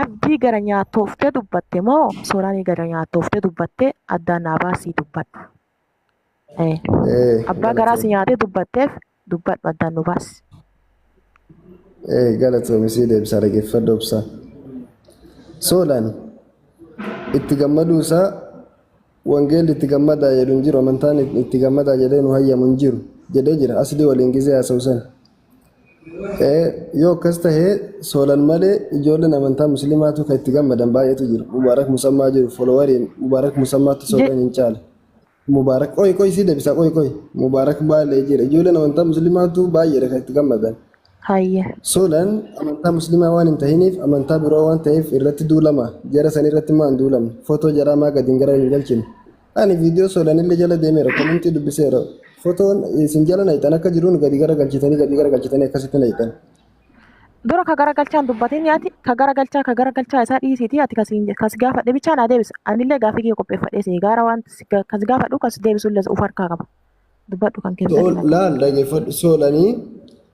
Abdii gara nyaatooftee dubbatte moo Soolaanii gara nyaatooftee dubbatte addaan naa baasii dubbadhu. Abbaa garaa si Galatoomi. nyaatee dubbatteef dubbadhu addaan nu baasi. Galatoomi sii deebisaa dhaggeeffadhu obsaa. Soolaan itti gammaduu isaa wangeelli itti gammadaa jedhu hin jiru amantaan itti gammadaa jedhee nu hayyamu hin jiru jedhee jira aslii waliin gizee haasa'u san. Yoo akkas ta'e soolan malee ijoolleen amantaa musliimaatu kan itti gammadan baay'eetu jiru. Mubaarak Musammaa jiru folowariin Mubaarak Musammaatti soolan hin caale. Mubaarak qoy qoy sii deebisa qoy qoy Mubaarak baalee jira ijoolleen amantaa musliimaatu baay'eedha kan itti gammadan. Hayye. Soolan amantaa musliimaa waan hin tahiniif amantaa biroo waan ta'eef irratti duulama jara san irratti maa hin duulamne footoo jaraa maa gadi hin gara hin galchine. Ani viidiyoo soolanillee jala deemeera komentii dubbiseera fotoon isin jala naqxan akka jiruun gadi gara galchitanii gadi gara galchitanii akkasitti naqxan. Dura ka garagalchaan dubbatin ati ka garagalchaa ka garagalchaa isaa dhiisiiti ati kasiin kas gaafadhe bichaa naa deebisa. Anillee gaafii kiyya qopheeffadhee sii gaara waan kas gaafadhu kas deebisullee of harkaa qaba. Dubbadhu kan kee fedhe laata. Laal dhageeffadhu soolanii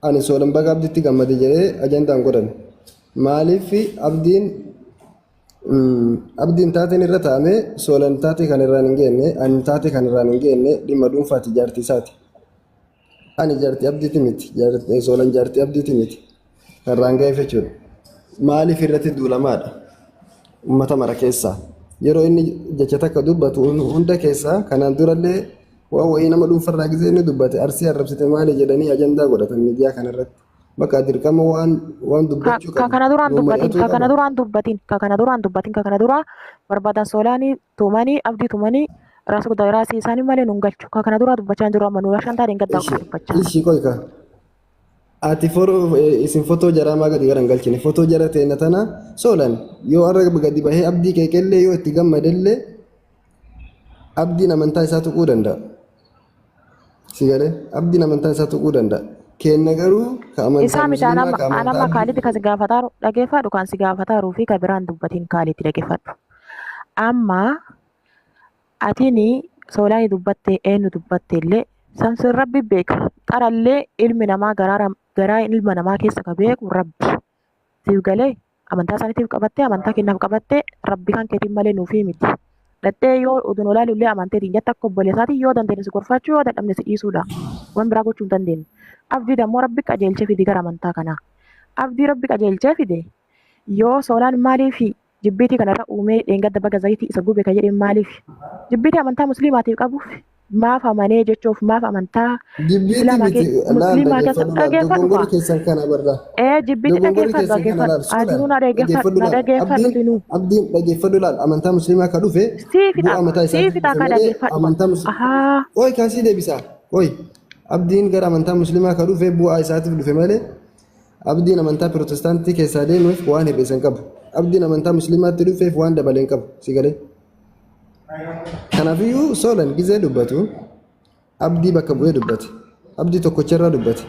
ani soolan baga abditti gammade jedhee ajandaan godhan. Maaliif abdiin abdiin taateen irra taa'ame soolan taatee kan irraan hin geenne ani taatee kan irraan hin geenne dhimma dhuunfaati jaartii isaati. Ani jaartii abdiiti miti. Soolan jaartii abdiiti miti. Karraan ga'eef jechuudha. Maaliif irratti duulamaadha? Uummata mara keessaa. Yeroo inni jecha takka dubbatu hunda keessaa kanaan durallee waan wayii nama dhuunfarraa gisee inni dubbate arsii arrabsite maali jedhanii ajandaa godhatan miidiyaa kanarratti. Bakka dirqama waan waan dubbachuu Ka qabu. kana duraan Nuu dubbatin mari'atuu ka kana qaba. duraan dubbatin ka kana duraan dubbatin ka kana duraa barbaadan soolaanii tumanii abdii tumanii raasuu raasii isaanii malee nun galchu ka kana duraa dubbachaa hin jiru amma nuura shantaa dheengaddaa Ishi dubbachaa. ishi qoy ka. Ati foroo isin fotoo jaraa maa gadi gara hin galchine fotoo jara teena tana soolan yoo arra gadi bahee abdii qeeqellee yoo itti gammadellee abdiin amantaa isaa tuquu danda'a. Si galee abdiin amantaa isaa tuquu danda'a. Keenna garuu ka amantaa Isaa miti musliimaa anamma ka amantaa anamma abdii kaalitti kas gaafataaru dhageeffadhu kan si gaafataaru fi ka biraan dubbatin kaalitti dhageeffadhu. Amma atini soolaani dubbatte eenyu dubbatte illee samsin rabbi beeka qarallee ilmi namaa garaa garaa ilma namaa keessa ka beeku rabbi. Siif galee amantaa isaaniitiif qabattee amantaa kennaaf qabattee rabbi kan keetiin malee nuufii miti. Dhattee yoo oduu olaalu illee amanteetiin jette akka obboleessaatiin yoo dandeenye si gorfachuu yoo dadhabne si dhiisuudha. Waan biraa gochuu hin dandeenye. Abdii dammoo rabbi qajeelchee fide gara amantaa kanaa. Abdii rabbi qajeelchee fide yoo soolaan maaliif jibbiitii kanarra uumee dheengadda baga zayitii isa gube ka jedhe maaliif jibbiitii amantaa musliimaatiif qabuuf maaf amanee jechuuf maaf amantaa Jibbiitti islaamaa miti kee laal musliimaa keessa dhageeffadhu laal dhageeffadhu dogongorri kaa keessan kana barra ee jibbiitii dogongorri dhageeffadhu keessan kana dhageeffadhu laal soolaan atinuu na dhageeffadhu dhageeffadhu na laal dhageeffadhu abdiin tinuu abdiin dhageeffadhu laal amantaa musliimaa ka dhufe sii fixa bu'aa mataa sii isaatiif fixa dhufe ka malee dhageeffadhu kaa amantaa musliimaa ahaa qoy kaasii deebisaa qoy abdiin gara amantaa musliimaa ka dhufe bu'aa isaatiif dhufe malee Abdiin amantaa Pirotestaantii keessaa deemeef waan hir'ise hin qabu. Abdiin amantaa Musliimaatti dhufeef waan dabale hin qabu. Si galee? Kanaafiyyuu Soolan gizee dubbatu abdii bakka bu'ee dubbate. Abdii tokkocharraa dubbate.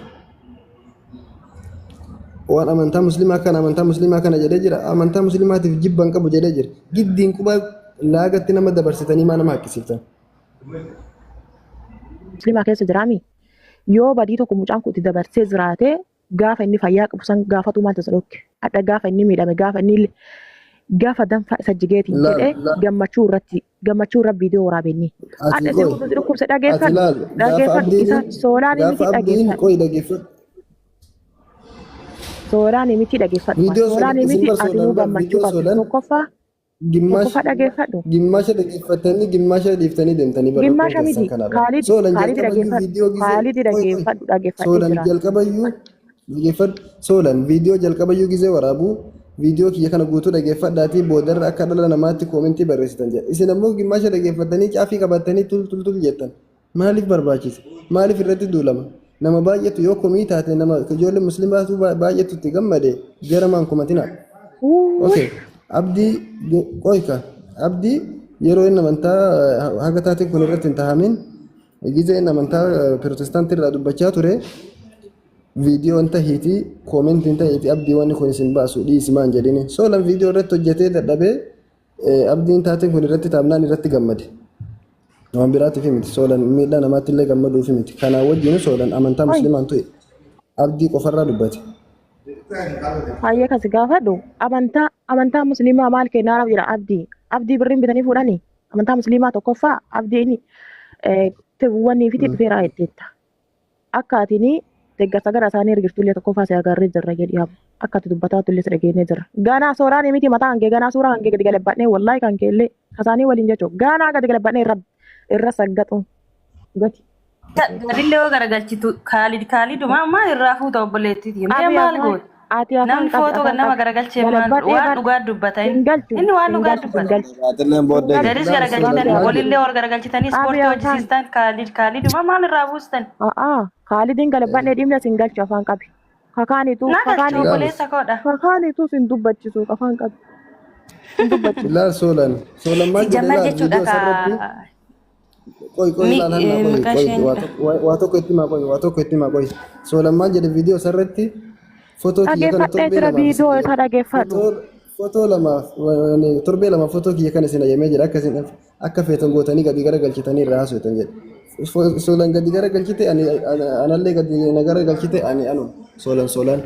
Waan amantaa Musliimaa kana amantaa Musliimaa kana jedhee jira. Amantaa Musliimaatiif jibba hin qabu jedhee jira. Giddiin quba laagatti nama dabarsitanii maa nama haqqisiiftan? Musliimaa keessa jiraami. Yoo badii tokko mucaan kun itti dabarsee jiraate gaafa inni fayyaa qabu san gaafatu maaltu isa dhokke. Hadha gaafa inni miidhame gaafa inni gaafa danfaa isa jigeetiin Laal jedhee laal gammachuu irratti gammachuu irra viidiyoo waraabeenni. ati Hadha isin qoy kun dhukkubse ati dhageeffadhu laal gaafa dhageeffadhu isa abdiin soolaanii gaafa miti abdiin dhageeffadhu qoy dhageeffadhu soolaanii miti dhageeffadhu viidiyoo soolan soolaanii isin miti bar soolan atinuu bar gammachuu viidiyoo qabdu soolan tokkoffaa Gimmaasha tokkoffaa dhageeffadhu. gimmaasha dhageeffatanii gimmaasha dhiiftanii deemtanii bar rakkoon Gimmaasha keessan miti kana bar. Kaalid Soolan Kaalid jalqabayyuu dhageeffadhu viidiyoo gisee Kaalid qoy qoy dhageeffadhu dhageeffadhee soolan jira. jalqabayyuu dhageeffadhu soolan viidiyoo jalqabayyuu gisee waraabuu viidiyoo kiyya kana guutuu dhageeffadhaatii boodarra akka dhala namaatti koomentii barreessitan jedha. Isin ammoo gimmaasha dhageeffatanii caafii qabattanii tul tul tul jettan. Maaliif barbaachise? Maaliif irratti duulama? Nama baay'eetu yoo komii taate nama ijoollee musliimaatu baay'eetu itti gammade jara maan komatinaa. Uuuy. Okay. Abdii qoyka. Abdii yeroo inni amantaa haga taateen kun irratti hin tahamin gizee inni amantaa pirootestaantii irraa dubbachaa ture viidiyoon tahiiti koomentiin tahiiti abdii wanni kun isin baasu dhiisi maan jedhini. Soolan viidiyoo irratti hojjetee dadhabee abdiin taateen kun irratti taamnaan irratti gammade. Waan biraatiif miti soolan miidhaa namaatti illee gammaduuf miti. Kanaa wajjin soolan amantaa Qoy musliimaan tu'e abdii qofarraa dubbate. Hayyee kasi gaafadhu amantaa musliimaa maal kennaaraaf jira abdii abdii birriin bitanii fuudhanii amantaa musliimaa tokkoffaa abdiin wanni fiti dhufeeraa jetteetta. Akka atini deeggarsa gara isaanii ergirtullee tokkoffaa si agarree jirra jedhi amma akka ati dubbataa tullee si dhageenyee jirra. Ganaa sooraan miti mataa hangee ganaa suuraa hangee gadi galabbadhee wallaahi kan keellee kasaanii waliin jechuun ganaa gadi galabbadhee irra saggaxu gati. Gadillee yoo garagalchitu Kaalid Kaaliduma amma irraa fuuta obboleettiiti. Mee Abi maal afaan goota? ati afaan Namni qabi footoo kan afaan nama qabi garagalchee maal galabbadhee waan bar dhugaa dubbata hin inni. galchu Inni waan hin dhugaa galchu hin dubbata. galchu Aatilleen hin booddee galchu Gadis Laal hin garagalchitanii soolan galchu maal walillee jedhe wal garagalchitanii qabi ispoortii afaan hojjisiistan Kaalid Kaaliduma maal irraa buustan? a'aa Kaalidiin galabbadhee dhimna sin galchu afaan qabi kakaanitu Na galchu kakaanitu Laal obboleessa koodha. kakaanitu sin dubbachisu afaan qabi sin dubbachisu. laal soolan soolan maal jedhe Sijammar laal jechuudha viidiyoo ka isarratti qoy qoy mi laal hanna qoy maqaa qoy isheen waa tokko itti himaa qoy waa tokko itti himaa qoy soolan maal jedhe viidiyoo isarratti fotoo kiyya kana Dhageeffadhee torbee jira lamaaf isin viidiyoo isaa dhageeffadhu. fotoo lamaaf torbee lamaaf fotoo kiyya kana isin hayyamee jira akka isin akka feetan gootanii gadi garagalchitanii irraa haasoftan jedhe. Soolan gadi garagalchite ani anallee gadi na garagalchite ani anu soolan soolan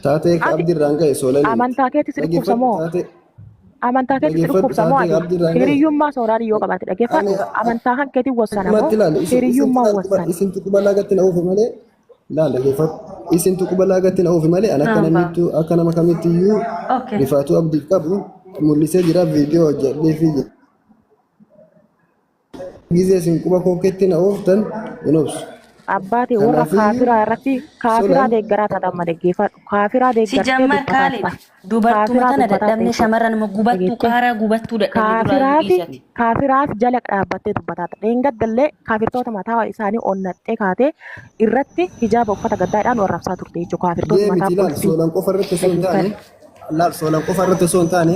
taatee ka Ati abdii irraan ga'e soolanii miti. amantaa keetti si Dhaggeeffadhu dhukkubsamoo? taatee Amantaa keetti si dhaggeeffadhu dhukkubsamoo taatee ati? abdii irraan ga'e. Hiriyyummaa sooraan yoo qabaate Ani dhageeffadhu. Amantaa kan keetiin wassana moo akkumatti ilaali hiriyyummaa wassana? isintu quba laagatti na oofe malee laal dhaggeeffadhu isintu quba laagatti na oofe malee ani akka Naan ba'a. namittu akka nama kamitti iyyuu Okay. rifaatuu abdiif qabu mul'isee jira viidiyoo hojjedhee fi jira. Gizee isin quba kooketti na ooftan hin obsu. Abbaatii warra Kanaafiyyuu kaafiraa irratti kaafiraa solan deeggaraa taatan amma dhaggeeffadhu. Kaafiraa deeggartee Sijammar dubbataa Kaalid ta'a. dubartuma Kaafiraa tana dubbataa dadhabne ta'e shamarran immoo gubattuu dhageettee. qaaraa gubattuu dadhabne duraan Kaafiraaf dhiisati. kaafiraaf jala dhaabbattee dubbataa ta'a. Dheengaddallee kaafirtoota mataa isaanii onnattee kaatee irratti hijaaba uffata gaddaadhaan warraabsaa turte jechuudha. Kaafirtoota mataa deemiti laal qulfii soolan qofa irratti osoo hin taane dhaggeeffadhu. laal soolan qofa irratti osoo hin taane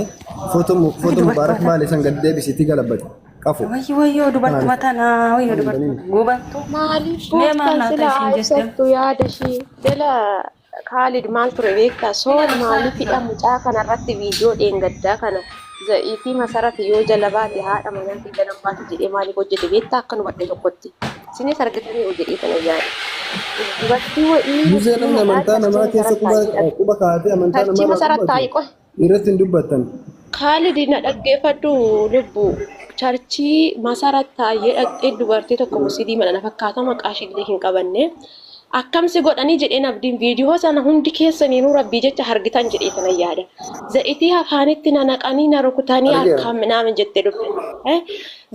footoo Wayii mubaarak dubartoota. maal isan gad deebisiitii galabbate qafu. Wayii wayyoo dubartuma Kanaan tana wayyoo dubartuma gubattuu. Maaliif Mee maal gooftaan naa ta'e sila ishiin haa jette? ibsattu yaada ishii jala Kaalid maal ture beektaa? Sool maaliifidha mucaa kanarratti viidiyoo dheengaddaa kana za'iitii masarati yoo jala baate haadha manaatii jala hin baate jedhee maaliif hojjete beektaa? Akka nu badhe tokkotti. Isinis argitanii jedhee kana yaade. Dubartii wa'ii Gizee namni musliimadhaa amantaa namaa charchii keessa masarat quba taa'ee dhaqxe. quba kaa'atee amantaa Charchii namarraa masarat dubbatu taa'ee qoy. irratti hin dubbattan. Kaalid na dhaggeeffadhu lubbu. Charchii masarat taa'ee dhaqxee dubartii tokko musliimadha na fakkaata maqaa ishee illee hin qabanne. Akkamsi godhanii jedheen abdiin viidiyoo sana hundi keessaniinuu rabbii jecha hargitan jedhee sana yaada. Za'itii afaanitti na naqanii na rukutanii Argeera. harkaan minaamin jettee dubbe.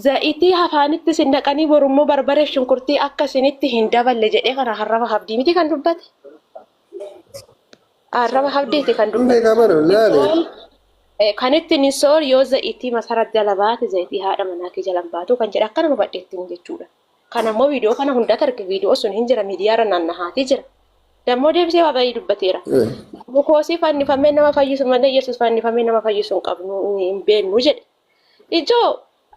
Za'itii afaanitti isin naqanii borummoo barbareef shunkurtii akka isinitti hin daballe jedhee kana harraba abdii miti kan dubbate. Arraba abdiiti kan Hin dubbate. beekaa bara laale. Sool kan ittiin sool yoo za'itii masarat jala baate za'itii haadha manaa kee jala hin baatu kan jedhe akkana hubadhe ittiin jechuudha. Kan ammoo viidiyoo kana hundatu arge viidiyoo sun hin jira miidiyaarra naannahaatii jira. Dammoo deebisee waa baay'ee dubbateera. Glukoosii fannifamee nama fayyisu malee Yesuus fannifamee nama fayyisu hin qabnu hin beeknu jedhe. Ijoo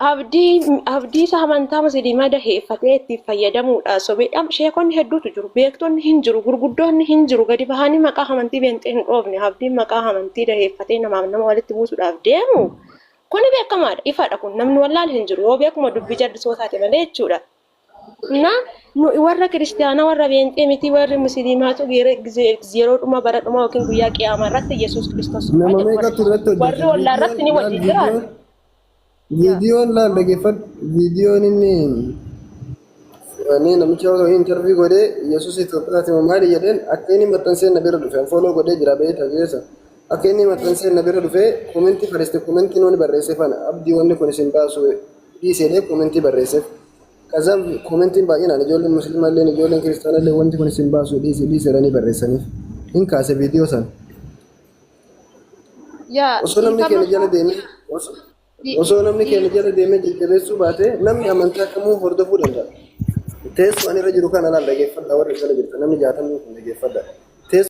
abdii abdii isaa amantaa musliimaa daheeffatee ittiin fayyadamuudha sobeedhaan sheekonni hedduutu jiru beektonni hin jiru gurguddoonni hin jiru gadi bahanii maqaa amantii beenxee hin dhoofne abdiin maqaa amantii daheeffatee namaaf nama walitti buusuudhaaf deemu kuni beekamaadha ifaadha kun namni wallaale hin jiru yoo beekuma dubbii jallisoo taate malee jechuudha. Na nu warra kiristaanaa warra beenxee miti warri musliimaatu yeroo dhuma bara dhuma yookiin guyyaa qiyaamaa irratti Yesuus Kiristoos dhufa Nama jedhu warri meeqatu irratti hojjete? warri ollaa irratti ni Viidiyoon laal wajjin jiraatu. viidiyoon viidiyoon laal dhaggeeffadhu viidiyoon inni inni namicha otoo interview godhee Yesuus Itoophiyaati moo maali jedheen akka inni maxxansee na bira dhufe follow godhee jira beekta keessa akka inni maxxansee na bira dhufe komentii barreesse komentii wanni barreesse fana abdii wanni kun isin baasu dhiisedhee komentii barreesseef. Kaza komentiin baay'inaan ijoolleen musliimaa illee ijoolleen kiristaanaa illee wanti kun isin baasu dhiise dhiise jedhanii barreessaniif. Hin kaase viidiyoo sana. Yaa Osoo namni dhiifama keenya jala deemee osoo namni keenya jala deemee jajjabeessuu baate namni amantaa kamuu hordofuu danda'a. Teessoo ani irra jiru kana laal dhageeffadha warri jala jirtu namni jaatamni kun dhageeffadha.